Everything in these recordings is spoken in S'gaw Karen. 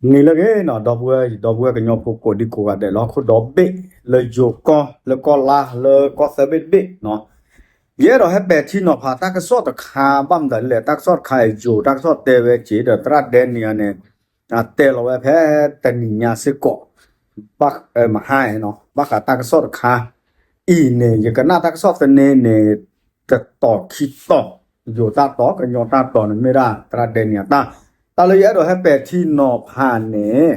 နံၤလၢအဂ့ၤနီၤ ဒီပုၢ်ဝဲၢ် ဒီပုၢ်ဝဲၢ်ကညီဖိကိးဒံကိးဂၤဒဲးလၢဟီၣ်ခိၣ်ဒီဘ့ၣ် လၢယိၤကီၢ် လၢကီၢ်လါ လၢကီၢ်သၢဘ့ၣ်တဘ့ၣ်နီၤ, ယအဲၣ်ဒိးဟဲပဲာ်ထံနီၤဖးတၢ်ကစီၣ်တခါ ဘၣ်မတၤလဲၣ် တၢ်ကစီၣ်တခါအံၤ ယိၤတၢ်ကစီၣ်တဲဝဲက့ၤဒီးသရၣ်ဒဲနံၤအံၤန့ၣ် တဲလီၤဝဲဖဲတနံၤညါစ့ၢ်ကီး မဟါနီၤ ဘၣ်ဃးတၢ်ကစီၣ်တခါ အံၤန့ၣ် ယကနၣ်တၢ်ကစီၣ်သန့န့ၣ် တတီၤခံတီၤ, ယိၤတၢ်တီၤ ကညီတၢ်တီၤန့ၣ်မ့ၢ်ဒၣ်သရၣ်ဒဲနံၤအတၢ်, တၢ်လၢယအဲၣ်ဒိးဟဲပဲာ်ထံနီၤဖးန့ၣ်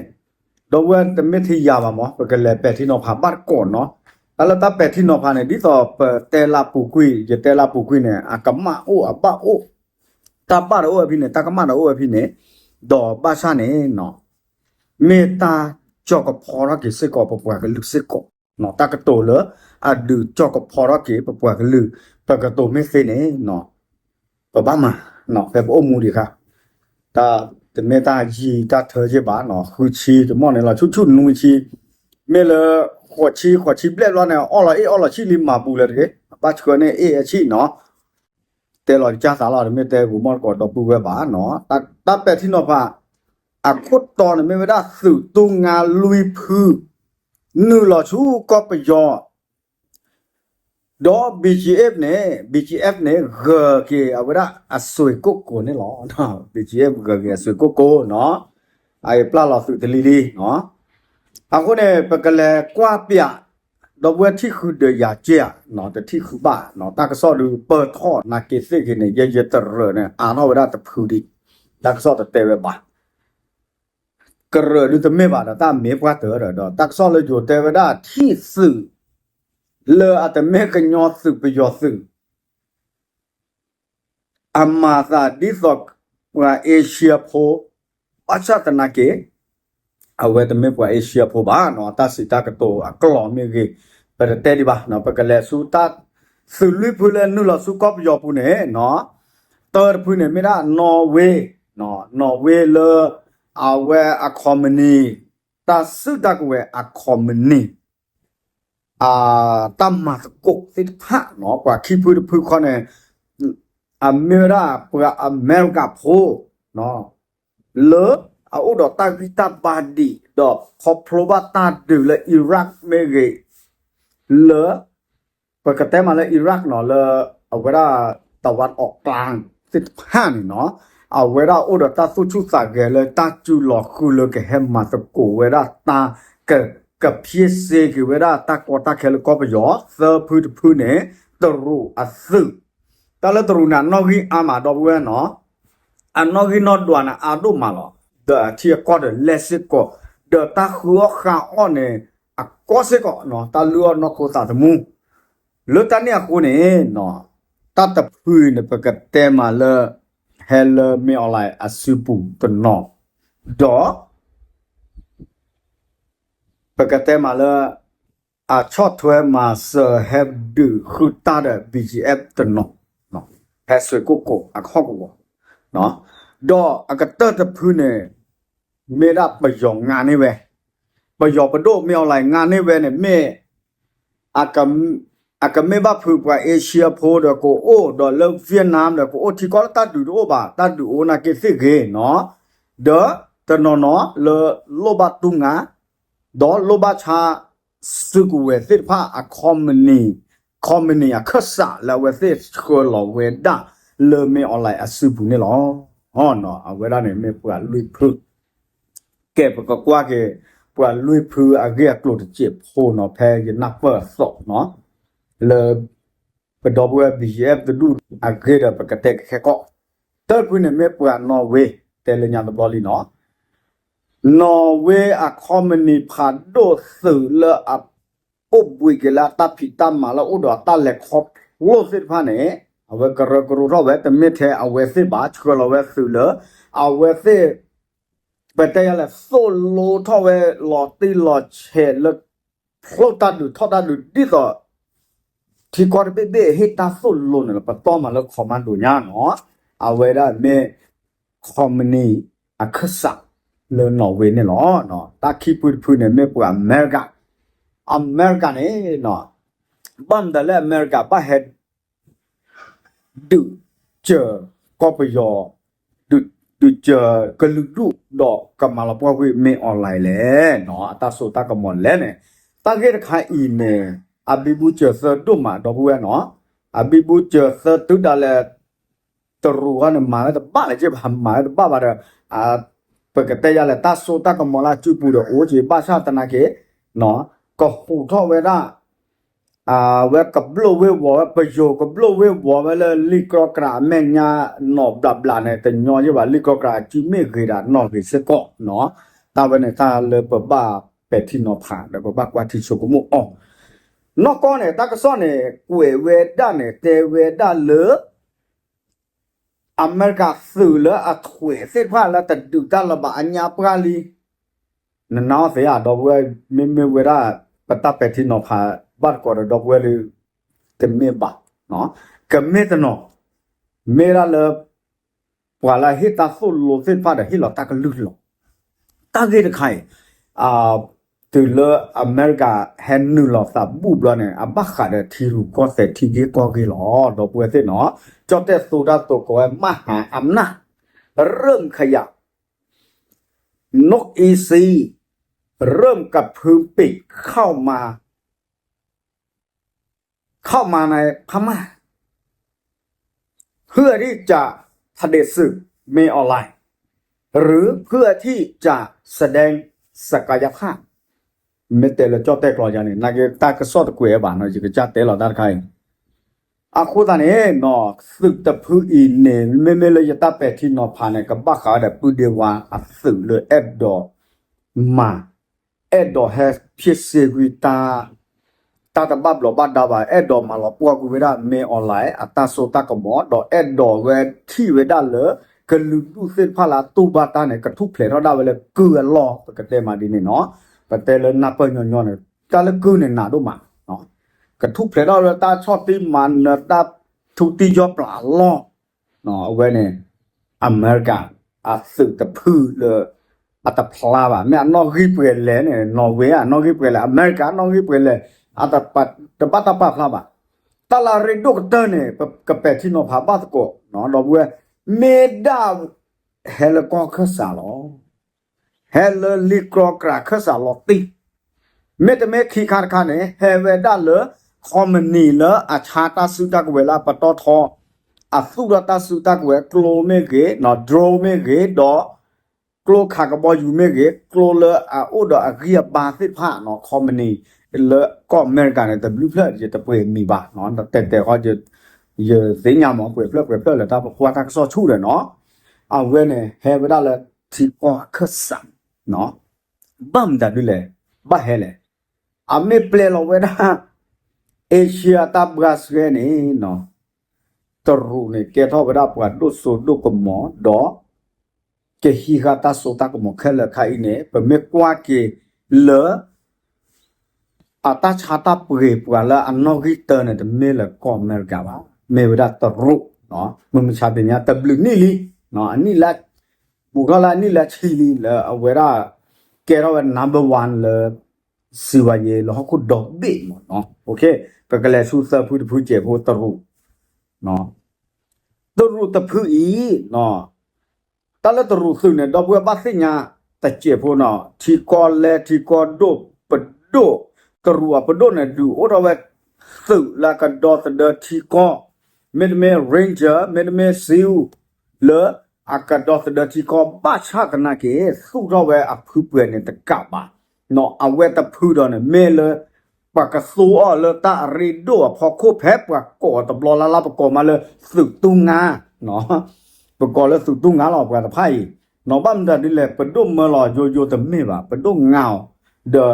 ဒီပုၢ်ဝဲၢ်တမ့ၢ်ထဲယၤဘၣ်မး ပကလဲၤပဲာ်ထံနီၤဖးဘၣ်တကိးနီၤ, တၢ်လၢတၢ်ပဲာ်ထံနီၤဖးန့ၣ် ဒ်သိးပတဲလၢပူၤကွံာ် ယတဲလၢပူၤကွံာ်န့ၣ် အကမၣ်အိၣ်အဘၣ်အိၣ်, တၢ်ဘၣ်တအိၣ်ဝဲဖဲန့ၣ် တၢ်ကမၣ်တအိၣ်ဝဲဖဲန့ၣ်, ဒီးဘၣ်ဆၣ်န့ၣ် မ့ၢ်တၢ်ကၠီၣ်ကဖီထီၣ်က့ၤစ့ၢ်ကီးပပှၤကလုာ်စ့ၢ်ကီး, တၢ်ကတိၤလၢ အဒုးကၠီၣ်ကဖီထီၣ်က့ၤပပှၤကလုာ် ပကတိၤမ့ၢ်သ့န့ၣ် ပဘၣ်မၤ ဖဲပအိၣ်မူဒံးခါ, တၢ်တမ့ၢ်တၢ်ယံာ်တၢ်ထၢယ့ၢ်ဘၣ်နီၤ ဃုဆံတမီၢ်န့ၣ်လီၤ ဆူၣ်ဆူၣ်နွံဆံ, မ့ၢ်လၢ ဃိးဆံ ဃိးဆံဘျဲၣ်ဘျီန့ၣ် အီၣ်လီၤအ့ၣ်အီၣ်လီၤဆံၣ်လံမၤပူၤလၢတဂ့ၤ အဘၣ်ဆှၢန့ၢ်အ့ၣ်အဆံၣ်နီၤ တဲလီၤကစၢ်သးလီၤ တမ့ၢ်တဲဂိၤမီၢ်တကိးဒီပုၢ်ဝဲၢ်ဘၣ်နီၤ, တၢ်ပဲာ်ထံနီၤဖး အခိၣ်တီန့ၣ်မ့ၢ်ဝဲဒၣ်သုးတူၢ်ငါလွံၢ်ဖု နုာ်လီၤဆူကီၢ်ပယီၤ ဒီး BGF န့ၣ် BGF န့ၣ် ဂၢၤက့ၤအဝဲဒၣ်အစွ့ၤကိၣ်ကိၤန့ၣ်လီၤ. BGF ဂၢၤက့ၤအစွ့ၤကိၣ်ကိၤနီၤ, အအံၤပျၢ်လီၤသုးတလံၤလံနီၤ, အဃိန့ၣ် ပကလဲၤကွၢ်ပၠး ဒီပုၢ်ဝဲၢ်ထံၣ်ဃုာ်ဒီးယၤက့ဧါ, တထံၣ်ဃုာ်ဘၣ်နီၤ, တၢ်ကစီၣ်ဒုးပၢၢ်ထီၣ်နာ်က့သ့ၣ်ဂ့ၤန့ၣ် ယဲယတရၢၣ်န့ၣ် အါထီၣ်ဝဲဒၣ်တဖုဒံး, တၢ်ကစီၣ်တတဲဝဲဘၣ် ကရၢၢ်ဒုးတမ့ၢ်ဘၣ်ဒီးတၢ်မ့ၢ်ပှၢ်တၢၢ်ဒီး တၢ်ကစီၣ်လၢယိၤတဲဝဲဒၣ်ထံၣ်သုး လၢအတမ့ၢ်ကညီသုးပယီၤသုး အမၤသးဒ်သိးပှၤအ့ရှံယါဖိ, ဘၣ်ဆၣ်သနာ်က့ အဝဲတမ့ၢ်ပှၤအ့ရှံယါဖိဘၣ်နီၤ, တၢ်စံးတၢ်ကတိၤအကျိာ်မ့ၢ်ဂ့ၤ, ပတတဲဒံးဘၣ်နီၤ, ပကလဲၤဆူတၢ်သုးလွံၢ်ဖုလၢနုာ်လီၤဆူကီၢ်ပယီၤပူၤန့ၣ်နီၤ, တၢတဖုန့ၣ်မ့ၢ်ဒၣ်နီၣ်ဝ့, နီၣ်ဝ့လၢ အဝဲအခီပနံၣ်, တၢ်စုၣ်တၢ်ကဝဲၤအခီပနံၣ် တၢ်မၤသကိးသ့ၣ်တဖၣ်နီၤ, ပှၤခံဖုတဖုခီန့ၣ် အမ့ၢ်ဝဲဒၣ်ပှၤအမဲရကၤဖိ လၢအအိၣ်ဒီးတၢ်ဂံၢ်တၢ်ဘါဒံး ဒီးခီဖျိဘၣ်တၢ်ဒုးလၢ Iraq မ့ၢ်ဂ့ၤ, လၢ ပကတဲမးလၢ Iraq နီၤ လၢအဝဲဒၣ် တဝၣ်အီၣ်ကျါသ့ၣ်တဖၣ်န့ၣ်နီၤ, အဝဲဒၣ်အိၣ်ဒီးတၢ်သူၣ်ဆူၣ်သးဂဲၤလၢတၢ်စုလီၤဃုာ်လၢကဟဲမၤသကိးဝဲဒၣ်တၢ် က ကဖျ့စ့က့ၤဝဲဒၣ်တၢ်ကီတၢ်ခဲလၢကီၢ်ပယီၤ, သၢဖုတဖုန့ၣ် တရူးအသုး, တၢ်လၢတရူးန့ၣ် အနီၣ်ဂံၢ်အါမး ဒီပုၢ်ဝဲၢ်နီၤ, အနီၣ်ဂံၢ်နီၣ်ဒွးန့ၣ် အါဒိၣ်မးလီၤ, ဒီးအထံအကီၢ်ဒီးလဲၢ်စ့ၢ်ကီး, ဒီးတၢ်ဃုအီၣ်ဃုအီၣ်န့ၣ် အကီစ့ၢ်ကီးနီၤ, တၢ်လုၢ်အီၣ်နီၢ်ခိသးသမူ လၢတၢ်န့ၣ်အဃိန့ၣ် တၢ်တဖုန့ၣ် ပကတဲမးလၢ ဟဲလၢမ့ၢ်အီၣ်လဲၣ်အစုပူၤတနီၤ, ဒီး ပကတဲမးလၢ အဆီၣ်ထွဲမၤစၢၤဟဲဒုးဃုတၢ်ဒီး BGF တနီၤ, ဟဲစွ့ၤကိၣ်ကိၤအခီၣ်ကဝီၤ, ဒီးအကတၢၢ်တဖုန့ၣ် မ့ၢ်ဒၣ်ပယီၤငါန့ၢ်ဝဲ, ပယီၤပဒိၣ်မ့ၢ်အီၣ်လဲၣ်ငါန့ၢ်ဝဲန့ၣ် မ့ၢ် အကမ့ၢ်ဘၣ်ဖုးပှၤအ့ရှံယါဖိဒီးကအိၣ်ဒီးလၢ Vietnam ဒီးကအိၣ်ထံကီၢ်လၢတၢ်ဒုးတအိၣ်ဘၣ်, တၢ်ဒုးအိၣ်နာ်က့သ့ၣ်ဂ့ၤနီၤ, ဒီးတနီၤနီၤလၢလိၣ်ဘၣ်တူၢ်ငါ, ဒီးလိၣ်ဘၣ်ဆါ စုကဝဲၤသ့ၣ်တဖၣ်အခီပနံၣ်, ခီပနံၣ်အခၢၣ်စးလၢအဝဲသ့ၣ်ဆှၢလီၤဝဲဒၣ်လၢမ့ၢ်အီၣ်လဲၣ်အစုပူၤန့ၣ်လီၤ. အဝဲဒၣ်န့ၣ်မ့ၢ်ပှၤလွံၢ်ဖု ကဲပကကွၢ်က့ၤ ပှၤလွံၢ်ဖုအဂ့ၢ်အကျိၤတစဲးဖိနီၤ ဖဲယနၢ်ပၢၢ်အသိးနီၤ, လၢ ပဒီပုၢ်ဝဲၢ် BGF တဒူၣ်အဂ့ၢ်ဒီးပကတဲက့ၤခဲကီး, တၢ်တဖုန့ၣ်မ့ၢ်ပှၤနီၣ်ဝ့ တဲလၢညါတဘျီလံနီၤ, နီၣ်ဝ့အခီပနံၣ်ဖးဒိၣ်သုးလၢအ အိၣ်ဘှံးက့ၤလၢအတၢ်ဖံးတၢ်မၤလၢအိၣ်ဒီးအတၢ်လဲၤခီဖျိသ့ၣ်တဖၣ်န့ၣ်, အဝဲကရၢကရိထီၣ်ဝဲ တမ့ၢ်ထဲအဝဲသ့ၣ်ဘၣ် ဆှၢလီၤဝဲသုးလၢ အဝဲသ့ၣ် ပတဲယၤလဲၣ် သိၣ်လိထီၣ်ဝဲလီၤတံၢ်လီၤဆဲးလၢ ဖျိတၢ်ဒုးထီၣ်တၢ်ဒုးဒ်သိး ထံကီၢ်တဘ့ၣ်ဘ့ၣ်ဟ့ၣ်တၢ်သိၣ်လိန့ၣ်လီၤ. ပတီၢ်မးလၢ commando ညါနီၤ, အဝဲဒၣ်မ့ၢ် ခီပနံၣ်အခၢၣ်စးလၢနီၣ်ဝ့န့ၣ်လီၤ. တၢ်ခံဖုတဖုန့ၣ်မ့ၢ်ပှၤအမဲရကၤ, အမဲရကၤန့ၣ် ဘၣ်မတၤလၢအမဲရကၤဘၣ်ဟဲ ဒုးစၢၤကီၢ်ပယီၤ, ဒုးစၢၤကလုာ်ဒူၣ် ဒီးကမၤလီၤပှီၢ်ကွံာ်မ့ၢ် online လဲၣ်နီၤ, အတၢ်စိတၢ်ကမီၤလဲၣ်န့ၣ်, တၢ်ဂ့ၢ်တခါအံၤန့ၣ် အဘံဘူစၢၤသၢဒိၣ်မး ဒီပုၢ်ဝဲၢ်နီၤ, အဘံဘူစၢၤသၢတုၤဒၣ်လဲာ် တရူးခီန့ၣ် မၤဝဲတဘၣ်လၢၤက့ဘၣ်, မၤဝဲတဘၣ်ဘၣ်ဒီး ပကတဲယၤလဲၣ် တၢ်စိတၢ်ကမီၤလၢအစုပူၤဒီးအိၣ်က့ၤ ဘၣ်ဆၣ်သနာ်က့ ကဟူးထီၣ်ဝဲဒၣ် အဝဲကဘျိၣ်ဝ့ၢ်ဝီၤဝဲ ပယိၤကဘျိၣ်ဝ့ၢ်ဝီၤဝဲလၢလံာ်ကြီကြးအမဲာ်ညါ နီၢ်ဘျးဘျးန့ၣ် တညီယဲၢ်ဘၣ် လံာ်ကြီကြးအစုမ့ၢ်ဂ့ၤဒၣ်နီၢ်ဂ့ၤစ့ၢ်ကီးနီၤ, တၢ်ဝဲန့ၣ်တၢ်လၢပဘၣ်ပဲာ်ထံနီၤဖး ဒီးပဘၣ်ကွၢ်ထံဆိကမိၣ်အီၤ, နီၢ်ကီၢ်န့ၣ် တၢ်ကစီၣ်န့ၣ် ကွဲးဝဲဒၣ်န့ၣ် တဲဝဲဒၣ်လၢ အမဲရကၤသုးလၢအထွဲးသ့ၣ်တဖၣ်လၢတဒုးတၢ်လၢၤဘၣ်အညါပှၢ်လံ, နနာ်အီၤသ့ဧါ ဒီပုၢ်ဝဲၢ်, မ့မ့ၢ်ဝဲဒၣ် ပတၢ်ပဲာ်ထံနီၤဖးဘၣ်သကိးဒီး ဒီပုၢ်ဝဲၢ်လၢ တမ့ၢ်ဘၣ်, ကမ့ၢ်တနီၤ, မ့ၢ်ဒၣ်လၢ ပှၤလၢဟ့ၣ်တၢ်သိၣ်လိသ့ၣ်တဖၣ်ဒီးဟ့ၣ်လီၤတၢ်ကလုၢ်လီၤ. တၢ်ဂ့ၢ်တခါအံၤ တုၤလၢအမဲရကၤဟဲနုာ်လီၤသးဘူၣ်ဘျီန့ၣ် အဘၣ်ဃးဒီးထံရူၢ်ကီၢ်သဲးထံဂ့ၢ်ကီၢ်ဂ့ၢ်လီၤ. ဒီပုၢ်ဝဲၢ်သ့ၣ်နီၤ, ကၠီၣ်တဲၣ်သိတၢ်သိးကိးဝဲ မဟာအำนาจ เริ่มขยับ นกอินทรี เริ่มกระพือปีกเข้ามา เข้ามาในพม่า เพื่อที่จะเผด็จศึก เมออนไลน์ หรือเพื่อที่จะแสดงศักยภาพ မ့ၢ်တဲလၢကၠီၣ်တဲၣ်ကျိာ်ယၤန့ၣ် နာ်က့တၢ်ကစီၣ်တကွဲးဘၣ်နီၤ ယကစၢ်တဲလီၤတၢ်တခါအံၤ, အဃိသတးန့ၣ်နီၤ သုးတဖုအံၤန့ၣ် မ့မ့ၢ်လၢယတၢ်ပဲာ်ထံနီၤဖးန့ၣ် ကဘၣ်ဃးဒီးပုၢ်ဒ့ဝါအသုးလၢအဲၣ်ဒိးမၤ အဲၣ်ဒိးဟဲဖံးစ့ၢ်ကွံာ် တၢ်တဘၣ်ဘျီးဘၣ်ဒါဘၣ် အဲၣ်ဒိးမၤလီၤပှီၢ်ကွံာ်ဝဲဒၣ် မင်းအောင်လှိုင် အတၢ်စိတၢ်ကမီၤ ဒီးအဲၣ်ဒိးဝဲထံၣ်ဝဲဒၣ်လၢ ကလုာ်ဒူၣ်သ့ၣ်တဖၣ်လၢအတူၢ်ဘၣ်တၢ်န့ၣ် ကထူၣ်ဖျဲးထီၣ်ဒၣ်ဝဲလၢကုၢ်အလီၢ် ပကတဲမးဒ်န့ၣ်နီၤ, ပတဲလၢနၢ်ပၢၢ်ညီညီန့ၣ် တၢ်လၢကုၢ်န့ၣ်နးဒိၣ်မး ကထူၣ်ဖျဲးထီၣ်လၢတၢ်ဆီၣ်တံၢ်မၤနၢၤ တၢ်ထူတံၢ်ယီၢ်ပျၢ်အလီၢ် အဝဲန့ၣ် အမဲရကၤ အသုးတဖုလၢ အတဖျါဘၣ် မ့ၢ်အနီၣ်ဂံၢ်ပှဲၤလဲၣ်န့ၣ် နီၣ်ဝ့အနီၣ်ဂံၢ်ပှဲၤလဲၣ် အမဲရကၤနီၣ်ဂံၢ်ပှဲၤလဲၣ် အတဘၣ်တၢ်ပာ်ဖျါဘၣ် တၢ်လၢအရ့ဒိၣ်ကတၢၢ်န့ၣ် ကပဲာ်ထံနီၤဖးဘၣ်သကိး ဒီပုၢ်ဝဲၢ် မ့ၢ်ဒၣ် ဟဲလၢကီၢ်ခၢၣ်စးလီၤ ဟဲလၢလံာ်ကြီကြးခၢၣ်စးလီၤတံၢ် မ့တမ့ၢ်ခံခါတခါန့ၣ် ဟဲဝဲဒၣ်လၢ ခီမနံၤလၢအဆါတၢ်စုတၢ်ကဝဲၤလၢအပတီၢ်ထီ အသူၣ်ထီၣ်တၢ်စုတၢ်ကဝဲၤ ကျိမ့ၢ်ဂ့ၤ drone မ့ၢ်ဂ့ၤ ဒီး ကျိခးကဘီယူၤမ့ၢ်ဂ့ၤ ကျိလၢအအိၣ်ဒီးအဂံၢ်အဘါသ့ၣ်တဖၣ်နီၤ ခီမနံၤ လၢကီၢ်အမဲရကၤန့ၣ် တဘျုးဖျၢၣ် ယတပှ့ၤမံၤဘၣ် တဲတဲဃီ ယသ့ၣ်ညါမး ပှဲၤဖျၢၣ်ပှဲၤဖျၢၣ်လၢတၢ်ပကွၢ်တၢ်ကစီၣ်ဆူၣ်ဒီးနီၤ အဝဲန့ၣ် ဟဲဝဲဒၣ်လၢထံကီၢ်ခၢၣ်စး ဘၣ်မတၤဒ်လဲၣ် ဘၣ်ဟဲလဲၣ် အမ့ၢ်ပျဲလီၤဝဲဒၣ် အ့ရှံယါတၢ်ဘှါစဲန့ၣ် တရူးန့ၣ် ကဲထီၣ်ဝဲဒၣ်ပှၤဒိၣ်စိဒိၣ်ကမီၤ ဒီး ကဟံးဃာ်တၢ်စိတၢ်ကမီၤခဲလၢာ်ခါအံၤန့ၣ် ပမ့ၢ်ကွၢ်က့ၤလၢ အတၢ်ဆါတၢ်ပှ့ၤပှၤလၢအနီၣ်ဂံၢ်တၢန့ၣ် တမ့ၢ်လၢကီၢ်အမဲရကၤဘၣ် မ့ၢ်ဝဲဒၣ်တရူး မုၢ်မဆါတနံၤညါ တဘျုးနံၣ်လံ အနံၣ်လၢ ဘူးထီၣ်လၢအနံၣ်လၢဆံလံလၢအဝဲဒၣ် ကဲထီၣ်ဝဲ number one လၢ စံးဝဲယဲလၢဟီၣ်ခိၣ်ဒီဘ့ၣ်မး ပကလဲၤဆူသၢဖုတဖုစဲးဖိတရူး တရူးတဖုအံၤ တၢ်လၢတရူးသုးန့ၣ် ဒီပုၢ်ဝဲၢ်ဘၣ်သ့ၣ်ညါတစဲးဖိနီၤ ထံကီၢ်လဲၢ်ထံကီၢ်ဒိၣ်ပဒိၣ် တရူးအပဒိၣ်န့ၣ် ဒုးအိၣ်ထီၣ်ဝဲ သုးလၢအကဒီသဒၢထံကီၢ် မ့တမ့ၢ် ranger မ့တမ့ၢ် SEAL လၢအကဒီသဒၢထံကီၢ်ဘၣ်ဆၣ်သနာ်က့ သူၣ်ထီၣ်ဝဲအဖုပှဲၤန့ၣ်တကးဘၣ် အဝဲတဖုဒီးန့ၣ် မ့ၢ်လၢ ပှၤကသူအီၤလၢတၢ်အရ့ဒိၣ်အဖီခိၣ်ဖဲပှၤကိးအီၤတဘျီလၢ်လၢ် ပကိးမးလၢသုးတူၢ်ငါ ပကိးလၢသုးတူၢ်ငါလီၤ ပှၤတဖၣ်အံၤ နီၢ်ဘၣ်မတၤဒ်လဲၣ် ပဒိၣ်မၢလီၤယိယိတမ့ၢ်ဘၣ် ပဒိၣ်ငါအီၤ ဒီး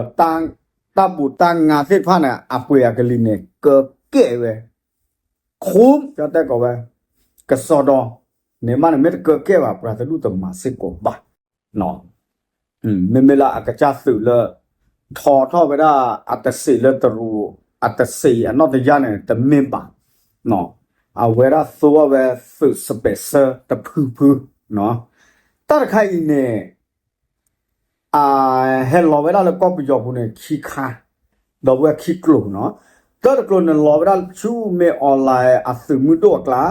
တၢ်ဘူၣ်တၢ်ငါသ့ၣ်တဖၣ်န့ၣ် အပှ့ၤအကလံၤန့ၣ် ကၢကဲၣ်ဝဲ ခူ ကၠီတဲကိးဝဲ ကစီဒီ န့ၣ်မးန့ၣ် မ့ၢ်တကၢကဲၣ်ဘၣ် ပှၤတဒူၣ်တမၤစ့ၢ်ကီးဘၣ် မ့မ့ၢ်လၢအကစၢ်သုးလၢ ထီထီၣ်ဝဲဒၣ်အတစံးလၢတရူး အတစံးအနီၢ်တယၢ်န့ၣ် တမ့ၢ်ဘၣ် အဝဲဒၣ်သိအီၤဝဲသုး special တဖုဖု တၢ်တခါအံၤန့ၣ် အဟဲလီၤဝဲဒၣ်လၢကီၢ်ပယီၤပူၤန့ၣ် ခံခါ ဒီပုၢ်ဝဲၢ်ခံကျိၤနီၤ တၢတကျိၤန့ၣ်လီၤဝဲဒၣ်ဆူမင်းအောင်လှိုင် အသုးမုၢ်ဒိၣ်အကျါ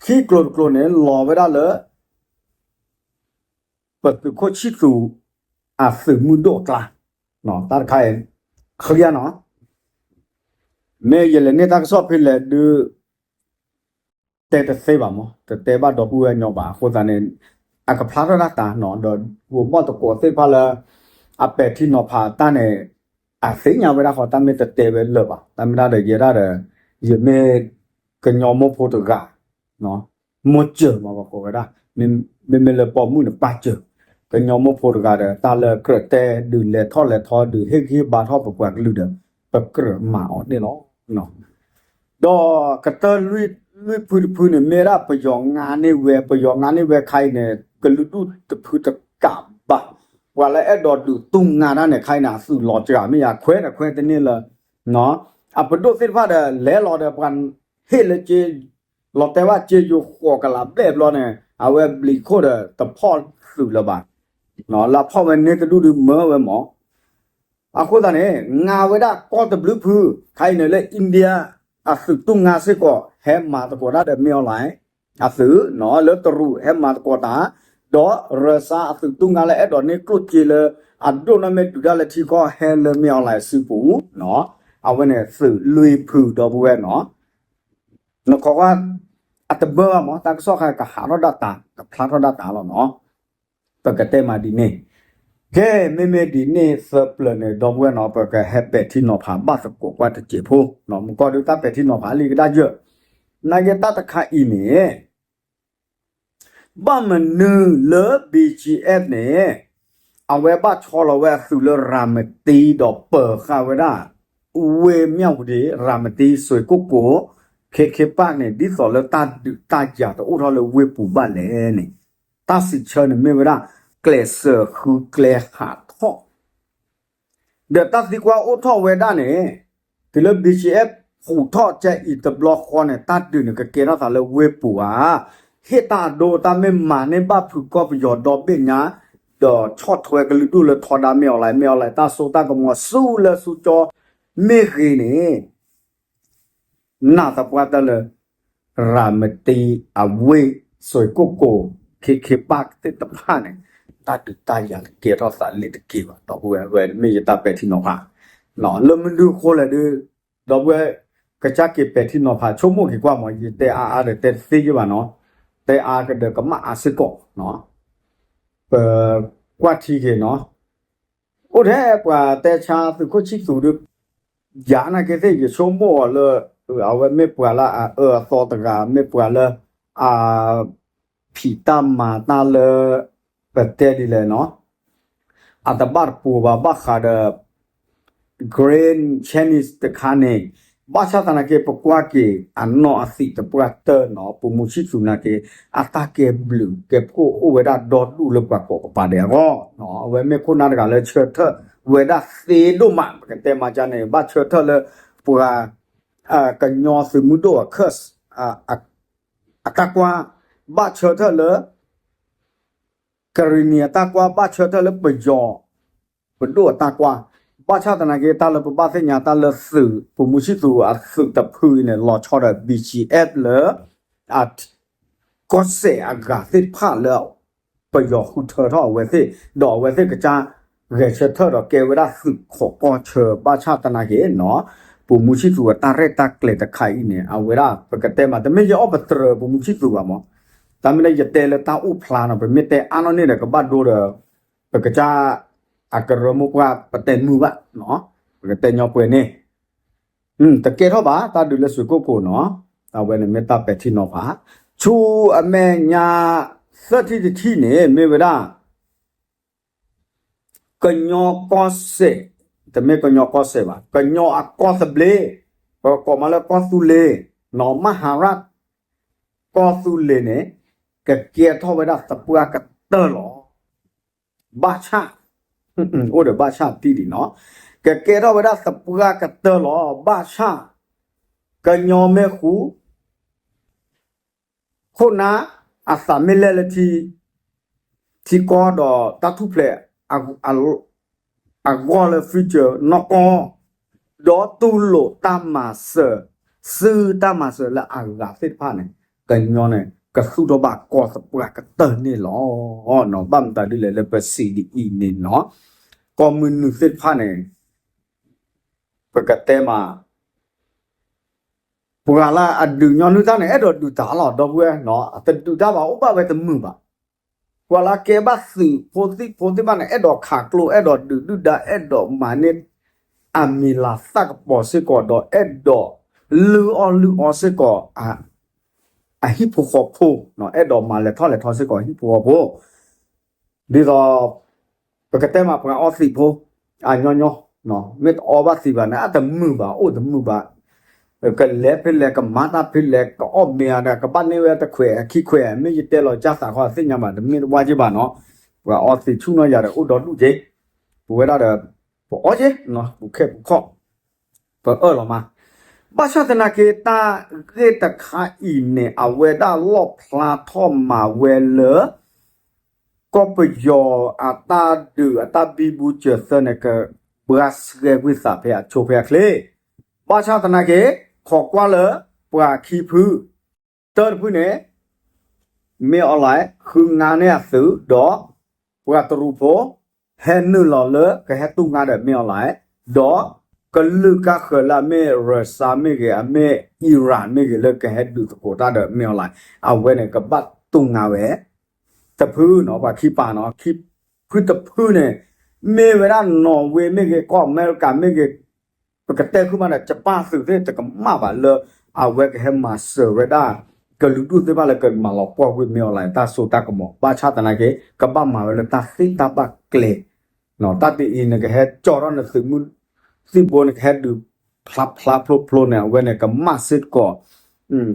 ခံကျိၤတကျိၤန့ၣ် လီၤဝဲဒၣ်လၢ ပသုးခိၣ်ဆံၣ်သူး အသုးမုၢ်ဒိၣ်အကျါ, တၢ်တခါအံၤ clear နီၤ, မ့ၢ်ယလဲၤန့ၢ်တၢ်ကစီၣ်ဖဲလဲၣ်ဒုး တဲတသ့ဘၣ်မး, တတဲဘၣ်ဒီပုၢ်ဝဲၢ်ညီဘၣ်. အဃိသတးန့ၣ် အကဖျါထီၣ်ဒၣ်တၢ်နီၤ, ဒီးဂိၤမီၣ်သကိးသ့ၣ်တဖၣ်လၢ အပဲာ်ထံနီၤဖးတၢ်န့ၣ် အသ့ၣ်ညါဝဲဒၣ်ဃီ တၢ်မ့ၢ်တတဲဝဲလၢာ်ဘၣ်. တၢ်မ့ၢ်ဒၣ်ဒီး ယဲဒၣ်ဒီး ယမ့ၢ်ကညီမိၢ်ဖိတဂၤ မိၢ်စၢၤမး ပကိးဝဲဒၣ်, မ့မ့ၢ်လၢပိာ်မုၣ်န့ၣ် ပၢ်စၢၤ, ကညီမိၢ်ဖိတဂၤဒီး တၢ်လၢကြၢးတဲဒုး လဲၤထီၣ်လဲၤထီဒုး ဟ့ၣ်ဂံၢ်ဟ့ၣ်ဘါထီၣ်ပပှၤကလုာ်ဒီး ပကြၢးမၤအီၤန့ၣ်လီၤ. ဒီးကတၢၢ်လွံၢ်ဖုတဖုန့ၣ် မ့ၢ်ဝဲဒၣ်ပယီၤငါန့ၢ်ဝဲ, ပယီၤငါန့ၢ်ဝဲခါအံၤန့ၣ် ကလုာ်ဒူၣ်တဖုတကးဘၣ်, ပှၤလၢအဲၣ်ဒိးဒုးတူၢ်ငါတၢ်န့ၣ် ခါအံၤန့ၣ် အသုးလီၤစှၤမ့ၢ်ယါ ခွဲးဒီးခွဲးတန့ၢ်လၢ အပဒိၣ်သ့ၣ်တဖၣ်ဒီး လဲၤလီၤဒီးပှၤဟ့ၣ်လၢက့ လီၤတဲာ်ဘၣ်က့ယိၤဃိးကလးဘျဲၣ်ဘျီန့ၣ် အဝဲဘျံးခိၣ်ဒီးတဖီၣ်သုးလၢၤဘၣ်, လၢအဖီၣ်ဝဲန့ၢ်တဒူၣ်ဒုးမၢဝဲမး. အဃိသတးန့ၣ် ငါဝဲဒၣ်ကီၢ်တဘျုးဖု ခါအံၤန့ၣ်လၢ India အသုးတူၢ်ငါစ့ၢ်ကီး ဟဲမၤသကိးတၢ်ဒီး မင်းအောင်လှိုင် အသုး, လၢတရူးဟဲမၤသကိးတၢ်, ဒီးရၢစါအသုးတူၢ်ငါလၢအဲၣ်ဒိးန့ၢ်ကျိၣ်စ့လၢ အဒိၣ်နီၢ်မ့ၢ်ဒုးတၢ်လၢထံကီၢ် ဟဲလၢ မင်းအောင်လှိုင် အစုပူၤ, အဝဲန့ၣ်သုးလွံၢ်ဖု ဒီပုၢ်ဝဲၢ်နီၤ. နခီကွၢ် အတဘၢဘၣ်မး တၢ်ကစီၣ်ခါကဟးထီၣ်ဒၣ်တၢ် ကဖျါထီၣ်ဒၣ်တၢ်လီၤနီၤ. ပကတဲမးဒ်န့ၣ်, ကဲ မ့မ့ၢ်ဒ်န့ၣ်သၢပျၢၤန့ၣ် ဒီပုၢ်ဝဲၢ်နီၤ ပကဟဲပဲာ်ထံနီၤဖးဘၣ်သကိးကွၢ်တစဲးဖိ, မုၢ်ကီၢ်ဒုးတၢ်ပဲာ်ထံနီၤဖးလံကဒါယၢၢ်, နာ်က့တၢ်တခါအံၤန့ၣ် ဘၣ်မနုၤလၢ ဘီၣ်ကၠံၣ်အဲၣ်ဖ် န့ၣ် အဝဲဘၣ်ဆီလီၤဝဲအသုးလၢရၤမတံ ဒီးပၢၤဃာ်ဝဲဒၣ် ဝ့ၢ်မၠၣ်ဝတံၣ် ရၤမတံ စွ့ၣ်ကိၣ်ကိၣ် ခ့ခ့ပၢ်န့ၣ် ဒ်သိးလၢတၢ်ဒုးတၢ်ယၤတအိၣ်ထီၣ်လၢဝ့ၢ်ပူၤဘၣ်လဲၣ်န့ၣ် တၢ်စံးဆၢန့ၣ်မ့ၢ်ဝဲဒၣ် ကျဲးစၢးဃုကျဲဟးထီၣ် ဒီးတၢ်သံကွၢ်အိၣ်ထီၣ်ဝဲဒၣ်န့ၣ် တုၤလၢ ဘီၣ်ကၠံၣ်အဲၣ်ဖ် ဟူးထီၣ်ကဲအံၤတဘျီဃီန့ၣ် တၢ်ဒုးန့ၣ်ကကဲထီၣ်သးလၢဝ့ၢ်ပူၤဧါ, ဟ့ၣ်တၢ်အဒိ တၢ်မ့ၢ်မၤန့ၢ်ဘၣ်ဖုးကီၢ်ပယီၤဒီဘ့ၣ်ညါ, ဒီးဆီၣ်ထွဲကလုာ်ဒူၣ်လၢထီဒါ မင်းအောင်လှိုင်, မင်းအောင်လှိုင် တၢ်စိတၢ်ကမီၤဆူလၢဆူကၠီ မ့ၢ်ဂ့ၤန့ၣ် နာ်သပှၢ်တၢၢ်လၢ ရၤမတံအဝ့ၢ် စွ့ၣ်ကိၣ်ကိၣ် ခ့ခ့ပၢ်သ့ၣ်တဖၣ်န့ၣ် တၢ်ဒုးတၢ်ယၤကကဲထီၣ်သးလၢတက့ၢ်ဘၣ် ဒီပုၢ်ဝဲၢ်, ဝဲမ့ၢ်ယတၢ်ပဲာ်ထံနီၤဖး, လၢမနုၤအဃိလဲၣ်ဒုး ဒီပုၢ်ဝဲၢ် ကစၢ်က့ၤပဲာ်ထံနီၤဖး ဆိကမိၣ်က့ၤကွၢ်မး ယတဲအါအါဒီးတဲတသ့ယဲၢ်ဘၣ်နီၤ, တဲအါကဒီးကမၣ်အါစ့ၢ်ကီး, ပကွၢ်ထံက့ၤနီၤ, အိၣ်ထဲပှၤတဲဆါသုးခိၣ်ဆံၣ်သူးဒုး ယၤနာ်က့သ့ၣ် ယဆိကမိၣ်အီၤလၢ အဝဲမ့ၢ်ပှၤလၢအအၢအသီတဂၤ မ့ၢ်ပှၤလၢ အ ဖံးတၢ်မၤတၢ်လၢ ပတဲဒ်လဲၣ်နီၤ, အတဘၣ်တပိၤဘၣ် ဘၣ်ဃးဒီး Grand Chinese တခါန့ၣ်, ဘၣ်ဆၣ်သနာ်က့ ပကွၢ်က့ၤ အနီၢ်အသံးတပှၢ်တၢၢ်နီၤ, ပိာ်မုၣ်ဆံၣ်သူးနာ်က့ အတၢ်ကဲဘျုးကဲဖှိၣ်အိၣ်ဝဲဒၣ်ဒီဒူၣ်လၢပှၤကိးပပၤဒဲးအဂီၢ်, အဝဲမ့ၢ်ခိၣ်နၢ်တဂၤလၢဆၢထၢၣ်ဝဲဒၣ်သ့ဒိၣ်မး, ပကတဲမၤကၢ်န့ၣ် ဘၣ်ဆၢထၢၣ်လၢ ပှၤ ကညီသုးမုၢ်ဒိၣ်အခၢၣ် အတၢ်ကွၢ်, ဘၣ်ဆၢထၢၣ်လၢ ကရံၣ်နံၣ်အတၢ်ကွၢ်, ဘၣ်ဆၢထၢၣ်လၢပယီၤ ပဒိၣ်အတၢ်ကွၢ်, ဘၣ်ဆၣ်သနာ်က့ တၢ်လၢပဘၣ်သ့ၣ်ညါတၢ်လၢသုး ပိာ်မုၣ်ဆံၣ်သူးအသုးတဖုအံၤန့ၣ် လီၤဆီဒီး ဘီၣ်ကၠံၣ်အဲၣ်ဖ် လၢ ကီၢ်စဲၣ်အဂၤသ့ၣ်တဖၣ်လၢ ပယီၤဃုထၢထီၣ်အဝဲသ့ၣ်, ဒီးအဝဲသ့ၣ်ကစၢ်ဂဲၤဆၢထၢၣ်ဒီးကဲဝဲဒၣ်သုးခိးကီၢ်ဆၢ, ဘၣ်ဆၣ်သနာ်က့နီၤ, ပိာ်မုၣ်ဆံၣ်သူးအတၢ်ရဲၣ်တၢ်ကျဲၤတခါအံၤန့ၣ် အဝဲဒၣ်ပကတဲမး တမ့ၢ်ယအီၣ်ပတြၢၤပိာ်မုၣ်ဆံၣ်သူးဘၣ်မး, တၢ်မ့ၢ်လၢယတဲလၢတၢ်အိၣ်ဖျါနီၤ, ပမ့ၢ်တဲအါနီၢ်န့ၣ်ဒီး ကဘၣ်ဒိဒီး ပကစၢ်အကရၢမိၢ်ပှၢ်ပတဲမုာ်ဘၣ်, ပကတဲညီပှဲၤန့ၣ် တကဲထီၣ်ဘၣ် တၢ်ဒုးလၢစွ့ၣ်ကိၣ်ကိၣ်နီၤ, အဝဲန့ၣ်မ့ၢ်တၢ်ပဲာ်ထံနီၤဖး, ဆူအမဲာ်ညါ သၢထံၣ်တထံၣ်န့ၣ် မ့ၢ်ဝဲဒၣ် ကညီကီၢ်စဲၣ်, တမ့ၢ်ကညီကီၢ်စဲၣ်ဘၣ်, ကညီအကီၢ်သဘျ့, ပကိးမးလၢကီၢ်သူလ့ၤ, နီၤ မဟၤရၢတ်ၣ် ကီၢ်သူလ့ၤန့ၣ် ကကဲထီၣ်ဝဲဒၣ်သပှၢ်ကတၢၢ်လီၤ. ဘၣ်ဆၣ်, အိၣ်ဒီးဘၣ်ဆၣ်တံၢ်ဒံးနီၤ, ကကဲထီၣ်ဝဲဒၣ်သပှၢ်ကတၢၢ်လီၤ. ဘၣ်ဆၣ် ကညီမ့ၢ်ဃူ ခိၣ်နၢ်အသးမ့ၢ်လဲၢ်လၢထံ, ထံကီၢ်ဒီးတၢ်ထူၣ်ဖျဲးအဂီၢ်လၢ future နီၢ်ကီၢ်, ဒီးတူၢ်လိာ်တၢ်မၤစၢၤ, စုတၢ်မၤစၢၤလၢအဂၤသ့ၣ်တဖၣ်န့ၣ် ကညီန့ၣ် ကသူၣ်ထီၣ်ဘၣ်ကီၢ်သပှၢ်ကတၢၢ်န့ၣ်လီၤ. ဘၣ်မတၤဒ်လဲၣ်လၢပစံးဒ်အံၤန့ၣ်နီၤ, ကီၢ်မုၢ်နုာ်သ့ၣ်တဖၣ်န့ၣ် ပကတဲမး ပှၤလၢအဒုးညီနုၢ်တၢ်န့ၣ် အဲၣ်ဒိးဒုးတၢ်လီၤ ဒီပုၢ်ဝဲၢ်, အတဒုးတၢ်ဘၣ် အိၣ်ဘၣ်ဝဲတမုာ်ဘၣ်. ပှၤလၢကဲဘၣ်သုးဖိသံၣ်ဖိသ့ၣ်တဖၣ်န့ၣ် အဲၣ်ဒိးခးကျိ အဲၣ်ဒိးဒုးဒုၣ်ဒါ အဲၣ်ဒိးမၤန့ၢ် အမံၤလၤသၣ်ကပီၤစ့ၢ်ကီး ဒီးအဲၣ်ဒိးလုၢ်အီၣ်လုၢ်အီစ့ၢ်ကီး အဟံၣ်ဖိဃီဖိ, အဲၣ်ဒိးမၤလဲၤထီၣ်လဲၤထီစ့ၢ်ကီး ဟံၣ်ဖိဃီဖိ ဒ်သိး ပကတဲမးပှၤအီသံးဖိ အညီညီ, မ့ၢ်တအီဘၣ်သံးဘၣ်န့ၣ် အတမုာ်ဘၣ် အိၣ်တမုာ်ဘၣ်, ကလဲၤဖဲလဲၣ် ကမၤတၢ်ဖဲလဲၣ် ကအီၣ်မ့ၤအီၤဒီး ကဘၣ်န့ၢ်ဝဲတခွဲးခံခွဲး မ့ၢ်ယတဲလီၤကၢ်သးဃီသ့ၣ်ညါဘၣ် တမ့ၢ်တဝါက့ဘၣ်နီၤ, ပှၤအီသံးဆူၣ်နီၢ်ယၤဒီး အိၣ်ဒီဒူၣ်က့, ပဝဲဒၣ်ဒီး ပအီက့, ပူၤခဲပူၤခီၣ်, ပအၢၣ်လီၤမး, ဘၣ်ဆၣ်သနာ်က့ တၢ်ဂ့ၢ်တခါအံၤန့ၣ် အဝဲဒၣ်လီၣ်ဖျါထီၣ်မၤဝဲလၢ ကီၢ်ပယီၤအတၢ်ဒုးအတၢ်ဘံဘူစၢၤသၢန့ၣ် ကဘှါဆှဲကွံာ်သးဖဲအဆိဖဲအချ့, ဘၣ်ဆၣ်သနာ်က့ ခိးကွၢ်လၢ ပှၤခံဖု, တၢတဖုန့ၣ် မ့ၢ်အီၤလဲၣ် ဃုငါန့ၢ်အသုးဒီး ပှၤတရူးဖိ ဟဲနုာ်လီၤလၢကဟဲတူၢ်ငါဒီးမ့ၢ်အီၤလဲၣ်, ဒီးကလုာ်ကါဃၢၤလၢအမ့ၢ်ရၢၡါမ့ၢ်ဂ့ၤ အမ့ၢ်အံရၣ်မ့ၢ်ဂ့ၤ လၢကဟဲဒုးသကိးတၢ်ဒီးမ့ၢ်အီၤလဲၣ်, အဝဲန့ၣ်ကဘၣ်တူၢ်ငါဝဲ တဖုနီၤ ပှၤခံပၤနီၤ, ခံဖုတဖုန့ၣ် မ့ၢ်ဝဲဒၣ်နီၣ်ဝ့မ့ၢ်ဂ့ၤ ကီၢ်အမဲရကၤမ့ၢ်ဂ့ၤ ပကတဲခုမးဒီး ကပၣ်သုးသ့ၣ်တကမၣ်ဘၣ်လၢ အဝဲကဟဲမၤစၢၤဝဲဒၣ် ကလုာ်ဒူၣ်သ့ၣ်တဖၣ်လၢကမၤလီၤပှီၢ်ကွံာ်မ့ၢ်အီၤလဲၣ် တၢ်စိတၢ်ကမီၤ ဘၣ်ဆၣ်သနာ်က့ ကဘၣ်မၤဝဲလၢတၢ်သ့တၢ်ဘၣ်ကျဲ တၢ်ဒ်အံၤ နကဟဲကၠီထီၣ်နသုးမုၢ်သံၣ်ဘိ နကဟဲဒုးဖျါဖျါဖျိဖျိန့ၣ် အဝဲန့ၣ်ကမၣ်စ့ၢ်ကီး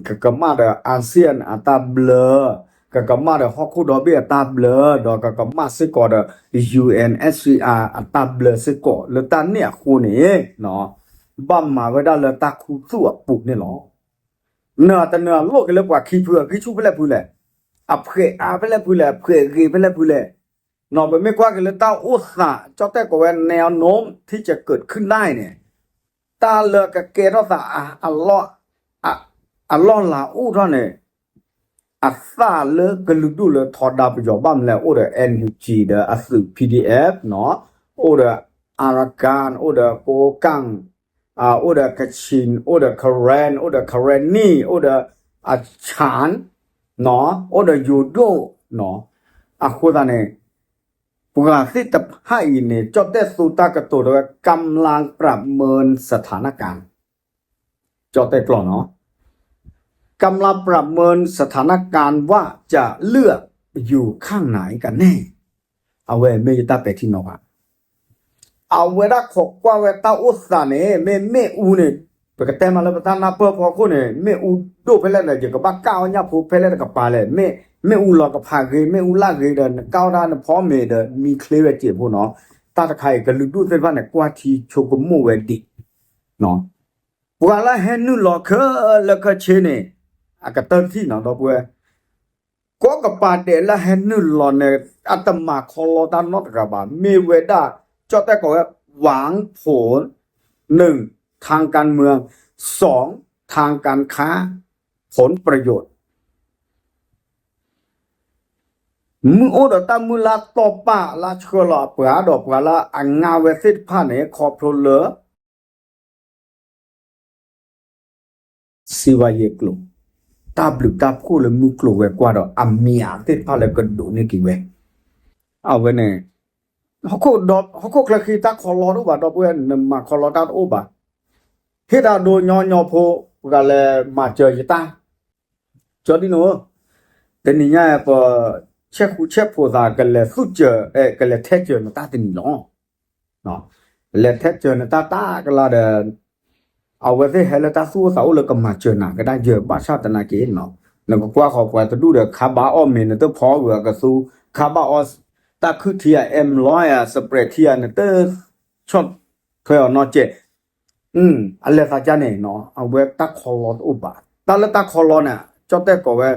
ကကမၣ်ဒီး အၤစံယၣ်အတၢ်ဘျၢ, ကကမၣ်ဒီးဟီၣ်ခိၣ်ဒီဘ့ၣ်အတၢ်ဘျၢ, ဒီးကကမၣ်စ့ၢ်ကီးဒီး ယူဢၣ်အၣ်စံအါ အတၢ်ဘျၢစ့ၢ်ကီး လၢတၢ်န့ၣ်အဃိန့ၣ် ဘၣ်မၤဝဲဒၣ်လၢတၢ်ခူသူၣ်အပူၤန့ၣ်လီၤ. နတနၢၤအလိၣ်က့ၤလၢပှၤခံဖုအဂံၢ်ဆူၣ်ဖဲလဲၣ်ဖုလဲၣ်, အဖှဲးအါဖဲလဲၣ်ဖုလဲၣ်, အဖှဲးဂ့ၤဖဲလဲၣ်ဖုလဲၣ်, ပမ့ၢ်ကွၢ်က့ၤလၢတၢ်အိၣ်သး ကၠီၣ်တဲၣ်ကိးဝဲ แนวโน้มที่จะเกิดขึ้นได้န့ၣ် တၢ်လၢကကဲထီၣ်သး အလီၢ်လၤအိၣ်ထီၣ်န့ၣ် အသၣ်လၢကလုာ်ဒူၣ်လၢထီဒါပယီၤဘၣ်မနုၤလဲၣ် အိၣ်ဒီး NUG ဒီးအသုး PDF နီၤ, အိၣ်ဒီး Arakan, အိၣ်ဒီး Kokang, အိၣ်ဒီး Kachin, အိၣ်ဒီး Karen, အိၣ်ဒီး Karenni, အိၣ်ဒီး Achan, နီၤ, အိၣ်ဒီး ယိၤဒိၣ်, နီၤ, အဃိသတးန့ၣ် ပှၤသ့ၣ်တဖၣ်အံၤန့ၣ် ကၠီၣ်တဲၣ်သိတၢ်ကတိၤတဲဝဲ กำลังประเมินสถานการณ์ ကၠီၣ်တဲၣ်ကျိာ်နီၤ กำลังประเมินสถานการณ์ว่าจะเลือกอยู่ข้างไหนกันแน่ အဝဲမ့ၢ်ယတၢ်ပဲာ်ထံနီၤဖး အဝဲဒၣ်ခိးကွၢ်ဝဲတၢ်အိၣ်သးန့ၣ် မ့ၢ်မ့ၣ်အူန့ၣ် ပကတဲမးလၢပတၢ်နၢ်ပၢၢ်ဖီခိၣ်န့ၣ် မ့ၣ်အူဒိၣ်ဖဲလဲၣ်ဒီး ယကဘၣ်ကၣ်အီၣ်ညၣ်ဖိဖဲလဲၣ်တကပၤလဲၣ်, မ့ၣ်အူလီၤကဖးဂ့ၤ မ့ၣ်အူလၢ်ဂ့ၤဒီး နကၣ်အီၣ်တၢ်နဖီမ့ၤဒီး မံချ့ဝဲစဲးဖိနီၤ, တၢ်တခါအံၤ ကလုာ်ဒူၣ်သ့ၣ်တဖၣ်န့ၣ် ကွၢ်ထံဆိကမိၣ်ဝဲဒံး ပှၤလၢဟဲနုာ်လီၤခဲလၢာ်ခဲဆ့န့ၣ် အကတၢၢ်တထံၣ်နီၤ ဒီပုၢ်ဝဲၢ်, ကိးကပၤဒဲးလၢဟဲနုာ်လီၤန့ၣ် အတမၤခီလီတၢ်နီတဂၤဘၣ်, မ့ၢ်ဝဲဒၣ် ကၠီၣ်တဲၣ်ကိးဝဲ หวังผล, หนึ่ง ทางการเมือง, สอง ทางการค้า ผลประโยชน์ မ့ၢ်အိၣ်ဒီးတၢ်မုၢ်လၢ်တီၢ်ပာ်လၢဆှၢလီၤအပှၤဒီးပှၤလၢအငါဝဲသ့ၣ်တဖၣ်န့ၣ် ခီဖျိလၢ စံးဘၣ်ယဲၢ်ကျိၤ, တၢ်ဘျုးတၢ်ဖှိၣ်လၢမုၢ်ကျိၤဝဲၤကွာ်ဒီးအမံၤသ့ၣ်တဖၣ်လၢကဒိးန့ၢ်က့ၤဝဲ, အဝဲန့ၣ် ဟီၣ်ခိၣ်ချၢဃံတၢ်ခီလီတအိၣ်ဘၣ် ဒီပုၢ်ဝဲၢ် နမၤခီလီတၢ်တအိၣ်ဘၣ်, ဟ့ၣ်တၢ်ဒိညီညီဖိ ပှၤလဲၤမၤစၢၤယတၢ် ကၠီဒ်နိ, တနံၤညါပ ဆဲးဃူဆဲးဖိးသး ကလဲၤသူၣ်စၢၤ ကလဲၤထဲစၢၤနတၢ်တနံၤလီၤ. လဲၤထဲစၢၤနတၢ်တၢ်ကလါဒီး အဝဲသ့ၣ်ဟဲလၢတၢ်သူၣ်အိၣ်သးအိၣ်လၢကမၤစၢၤနၤကဒါယၢၤ ဘၣ်ဆၣ်သနာ်က့ နကကွၢ်ဃီၤပှၤတဒူၣ်ဒီး ခါဘၣ်အီၣ်မ့ၤ နတဖီဂၢၤအကသူ, ခါဘၣ်အီၣ်တၢ်ခုၣ်ထံအ M လီၤယၤ စပဲးထံအ နတဆီၣ်ထွဲအီၤနီတစဲး အလဲၤသးကါန့ၣ် အဝဲတၢ်ခီလီတအိၣ်ဘၣ်. တၢ်လၢတၢ်ခီလီန့ၣ် ကၠီၣ်တဲၣ်ကိးဝဲ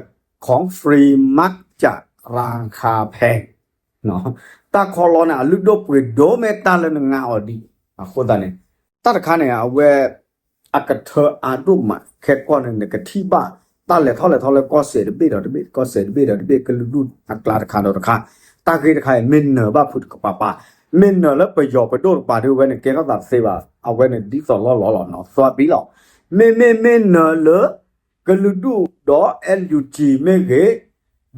ของฟรีมักจะราคาแพง တၢ်ခီလီန့ၣ် အလုၢ်ဒိၣ်ပှ့ၤဒိၣ်မ့ၢ်တၢ်လၢနငါအီၤဒံး. အဃိသတးန့ၣ် တၢ်တခါန့ၣ် အဝဲ အကထၢအါဒိၣ်မး ခဲကိာ်န့ၣ် နကထံၣ်ဘၣ် တၢ်လဲၤထီၣ်လဲၤထီလၢကီၢ်စဲၣ်တဘ့ၣ်ဒီးတဘ့ၣ် ကီၢ်စဲၣ်တဘ့ၣ်ဒီးတဘ့ၣ် ကလုာ်ဒူၣ်အကျါတခါဒီးတခါ, တၢ်ဂ့ၢ်တခါအံၤ မ့ၢ်နၢၤဘၣ်ဖုးတကပၤပၤ, မ့ၢ်နၢၤလၢပယီၤပဒိၣ်တကပၤဒီး အဝဲန့ၣ်ကဲထီၣ်သးတသ့ဘၣ်, အဝဲန့ၣ်ဒ်သိးလီၢ်လီၢ်လီၤနီၤ သွါဘံလီၤ. မ့မ့ၢ်မ့ၢ်နၢၤလၢ ကလုာ်ဒူၣ်ဒီး NUG မ့ၢ်ဂ့ၤ,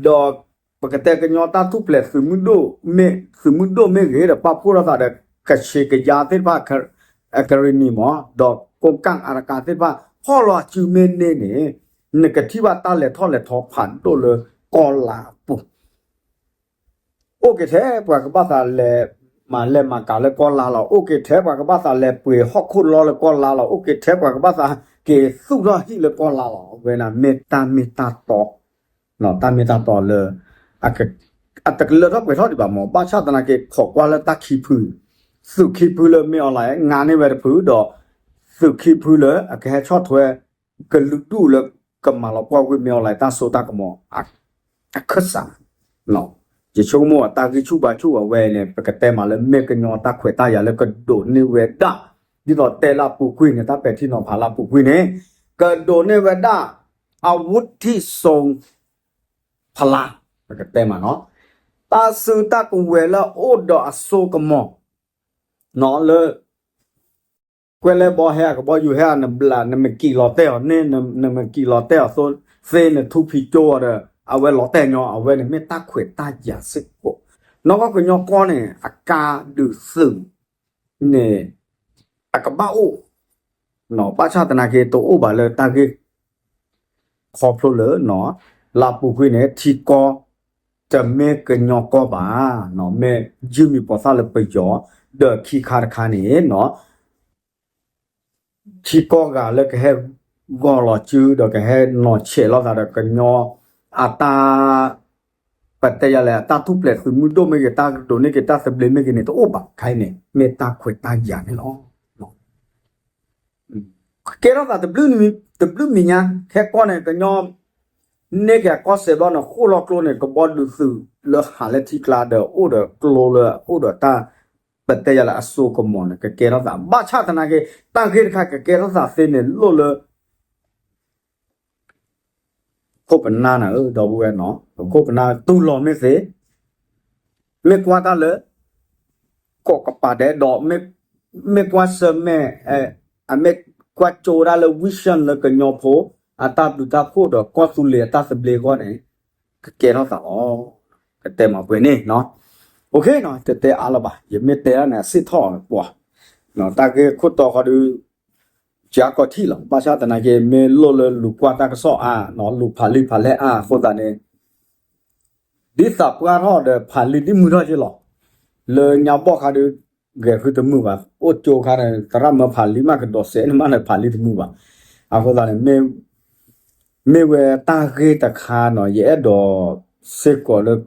ဒီးပကတဲကညီတၢ်ထူၣ်ဖျဲးသုးမုၢ်ဒိၣ်မ့ၢ် သုးမုၢ်ဒိၣ်မ့ၢ်ဂ့ၤ ဒီးပာ်ဖှိၣ်ထီၣ်သးဒီး ကချ့ၣ်ကယါသ့ၣ်တဖၣ် ကရံၣ်နံၣ်မး ဒီးကိးကၣ်အါတကါသ့ၣ်တဖၣ် ဖီၣ်လီၤစုမ့ၢ်န့ၢ်န့ၣ် နကထံၣ်ဘၣ်တၢ်လဲၤထီၣ်လဲၤထီဖးဒိၣ်လၢကီၢ်လါအပူၤ အိၣ်က့ၤထဲပှၤကဘၣ်သးလဲၤမၤလဲၤမၤကၤလၢကီၢ်လါလီၤ. အိၣ်က့ၤထဲပှၤကဘၣ်သးလဲၤပှ့ၤဟီၣ်ခိၣ်လီလၢကီၢ်လါလီၤ. အိၣ်က့ၤထဲပှၤကဘၣ်သးက့ၤသူၣ်ထီၣ်ဟံၣ်လၢကီၢ်လါလီၤ. အဝဲန့ၣ်မ့ၢ်တၢ်မ့ၢ်တၢ်တီ, တၢ်မ့ၢ်တၢ်တီလၢ အတကလၢထီၣ်ပှဲၤထီၣ်ဒံးဘၣ်မး ဘၣ်ဆၣ်သနာ်က့ ခိးကွၢ်လၢတၢ်ခံဖု, သုးခံဖုလၢမ့ၢ်အီၤလၢ ငါန့ၢ်ဝဲတဖု ဒီး သုးခံဖုလၢအကဟဲဆီၣ်ထွဲ ကလုာ်ဒူၣ်လၢကမၤလီၤပှီၢ်ကွံာ်မ့ၢ်အီၤလၢ တၢ်စိတၢ်ကမီၤ အခၢၣ်စး ယဆိကမိၣ်အတၢ်ဂံၢ်ဆူၣ်ဘါဆူၣ်အဝဲန့ၣ် ပကတဲမးလၢမ့ၢ်ကညီတၢ်ခွဲးတၢ်ယာ်လၢကဒိးန့ၢ်ဝဲဒၣ် ဒ်သိးတဲလၢအပူၤကွံာ်န့ၣ် တၢ်ပဲာ်ထံနီၤဖးလၢအပူၤကွံာ်န့ၣ် ကဒိးန့ၢ်ဝဲဒၣ် အဝုထံစု ဖလါ, ပကတဲမးနီၤ တၢ်စုတၢ်ကဝဲၤလၢအအိၣ်ဒီးအစိကမီၤ လၢ ကွဲးလဲဘီဟဲအကဘီယူၤဟဲအနဘျး နမ့ၢ်ကံၣ်လီၤတဲာ်အီၤန့ၣ် နမ့ၢ်ကံၣ်လီၤတဲာ်အီၤသိသ့ နထူဖံးကၠိအီၤဒီး အဝဲလီၤတဲာ်ညီ အဝဲန့ၣ်မ့ၢ်တၢ်ခွဲးတၢ်ယာ်စ့ၢ်ကီး နီၢ်ကီၢ်ကညီကီၢ်န့ၣ် အကါဒုးသုးန့ၣ် အကဘၣ်အိၣ် ဘၣ်ဆၣ်သနာ်က့ တအိၣ်ဘၣ်လၢတၢ်ဂ့ၢ် ခီဖျိလၢ လၢအပူၤကွံာ်န့ၣ် ထံကီၢ် တမ့ၢ်ကညီကီၢ်ဘၣ်, မ့ၢ်ယုၢ်မံၤပိာ်သၣ်လၢပယီၤ ဒီးခံခါတခါန့ၣ် ထံကီၢ်ဂၤလၢကဟဲဂီၤလီၤစု ဒီးကဟဲနီၤဆဲးလိာ်သးဒီးကညီ အတၢ် ပတဲယၤလဲၣ် အတၢ်ထူၣ်ဖျဲးသုးမုၢ်ဒိၣ်မ့ၢ်ဂ့ၤ တၢ်ကဒိးန့ၢ်က့ၤတၢ်သဘျ့မ့ၢ်ဂ့ၤန့ၣ် တအိၣ်ဘၣ် ခဲအံၤန့ၣ် မ့ၢ်တၢ်ခွဲးတၢ်ယာ်န့ၣ်လီၤ. ကကဲထီၣ်သးတဘျုးမံၤညါ ခဲကီၢ်န့ၣ် ကညီ န့ၢ်က့ၤအကီၢ်စဲးဘျီန့ၣ် ဃိၣ်လီၤကျိန့ၣ် ကဘီဒုးသုးလၢဟးလၢထံကျါဒီး အိၣ်ဒီးကျိလၢ အိၣ်ဒီးတၢ် ပတဲယၤလၢအစိကမီၤန့ၣ် ကကဲထီၣ်သး ဘၣ်ဆၣ်သနာ်က့ တၢ်ဂ့ၢ်တခါကကဲထီၣ်သးသ့န့ၣ် လိၣ်လၢ ခိၣ်ပနၢ်နၤဧၢ ဒီပုၢ်ဝဲၢ်နီၤ ပခိၣ်ပနၢ်တူၢ်လိာ်မ့ၢ်သ့ မ့ၢ်ကွၢ်တၢ်လၢ ကိးကပၤဒဲးဒီး မ့ၢ်ကွၢ်ဆၢၣ်မဲာ် အမ့ၢ်ကွၢ်ကၠိဝဲဒၣ်လၢ vision လၢကညီဖိ အတၢ်ဘျုးတၢ်ဖှိၣ်ဒီးကီၢ်သူလ့ၤအတၢ်သဘျ့အဂီၢ်န့ၣ် ကကဲထီၣ်သးလီၤ. ကတဲမၤပှဲၤန့ၣ် တတဲအါလၢၤဘၣ် ယမ့ၢ်တဲဒၣ်န့ၣ် အစ့ၣ်ထီၣ်ပှၤ တၢ်ဂ့ၢ်ခိၣ်တီဃီဒီး ကကီထံၣ်လီၤ ဘၣ်ဆၣ်သနာ်က့ မ့ၢ်လိၣ်လၢလူၤကွၢ်တၢ်ကစီၣ်အါ လူၤဖးလံာ်ဖးလဲၢ်အါအဃိသတးန့ၣ် ဒ်သးပှၢ်ထီၣ်ဒီးဖးလံာ်ဒ်မုၢ်ထီၣ်က့လီၤ. လၢညါဘီၣ်ခါဒီး ဂဲၤဃုတမုာ်ဘၣ် အိၣ်ကၠိခါန့ၣ် သရၣ်မၢဖးလံာ်မးကဒီးစဲးန့ၣ်မးန့ၣ် ဖးလံာ်တမုာ်ဘၣ်. အဃိသတးန့ၣ် မ့ၢ်ဝဲတၢ်ဂ့ၢ်တခါနီၤ ယအဲၣ်ဒိးစ့ၢ်ကီးလၢ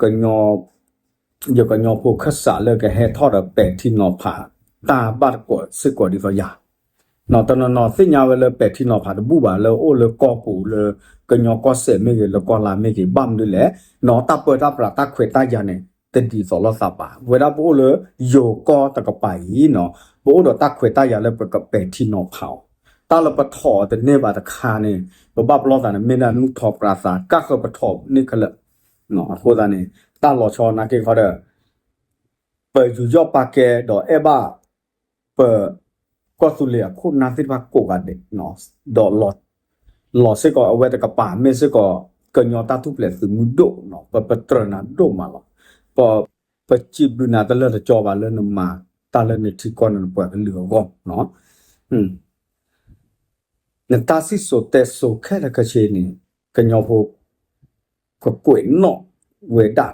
ယကညီဖိခၢၣ်စးလၢကဟဲထီၣ်ဒီးပဲာ်ထံနီၤဖး တၢ်ဘၣ်တကိးစ့ၢ်ကီးဒ်သိးယၤ တနီၤနီၤသ့ၣ်ညါဝဲလၢပဲာ်ထံနီၤဖးတဘူၣ်ဘၣ်လၢအိၣ်လၢကီၢ်ပူၤလၢ ကညီကီၢ်စဲးမ့ၢ်ဂ့ၤ လၢကီၢ်လါမ့ၢ်ဂ့ၤ ဘၣ်မနုၤလဲၣ် တၢ်ပၢတၢ်ပြးတၢ်ခွဲးတၢ်ယာ်န့ၣ် တဒ်သိးလိာ်သးဘၣ်. ဝဲဒၣ်ပအိၣ်လၢယိၤကီၢ်တကပၤအံၤနီၤ ပအိၣ်ဒီးတၢ်ခွဲးတၢ်ယာ်လၢပကပဲာ်ထံနီၤဖးအီၤ တၢ်လၢပထီၣ်အီၤတန့ၢ်ဘၣ်တခါန့ၣ် ပဘၣ်ပလီၢ်သးန့ၣ် မ့ၢ်ဒၣ်နူၢ်ထီၣ်ပြးသး ကၣ်ဃၢၤပထီၣ်န့ၢ်ခဲလၢာ် အဃိသတးန့ၣ် တၢ်လီၤဆီနာ်က့ခီဒီး ပယူးယီၣ်ပာ်ကဲဒီးအဲၣ်ဘၣ် ပ ကီၢ်သူလ့ၤအခိၣ်နၢ်သ့ၣ်တဖၣ်ကိးဂၤဒဲး ဒီး လီၤစ့ၢ်ကီးအဝဲတကပၤ မ့ၢ်စ့ၢ်ကီး ကညီတၢ်ထူၣ်ဖျဲးသုးမုၢ်ဒိၣ် ပပတြၢၤနၤဒိၣ်မးလီၤ. ပ ပစံးဘျုးနၤတလၢာ်တကီဘၣ်လၢနမၤတၢ်လၢနထံကီၢ်န့ၣ် နပှၤကလုာ်အဂီၢ် နတၢ်စံၣ်စိၤတဲစိၤခဲလၢာ်ခဲဆ့န့ၣ် ကညီဖိ ကကွဲးနီၣ်ဝဲဒၣ်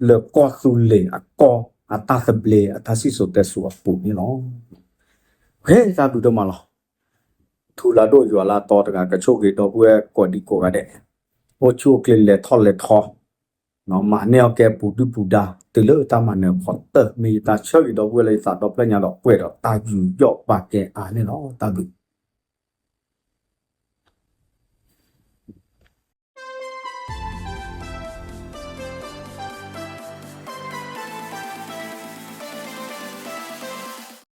လၢကီၢ်သူလ့ၤအကီၢ်အတၢ်သဘျ့အတၢ်စံၣ်စိၤတဲစိၤအပူၤန့ၣ်လီၤ. ဟဲတၢ်ဘျုးဒိၣ်မးလီၤ. ထူလၢဒိၣ်ယွၤလၢအတီတဂၤ ကဆိၣ်ဂ့ၤဒီပုၢ်ဝဲၢ်ကိးဒံကိးဂၤဒဲး အိၣ်ဆူၣ်အိၣ်ချ့လဲၤထီၣ်လဲၤထီ မၤန့ၢ်အီၣ်ကဲပူၤဒုၣ်ပူၤဒါ တုၤလၢတၢ်မၤနၢၤဖီတၢၢ် မ့ၢ်ယတၢ်ဆၢဂ့ၤဒီပုၢ်ဝဲၢ်လၢယသးဒီဖျၢၣ်ညါဒီး ပှဲၤဒီးတၢ်ယူးယီၣ်ပာ်ကဲအါန့ၣ်လီၤ. တၢ်ဘျုး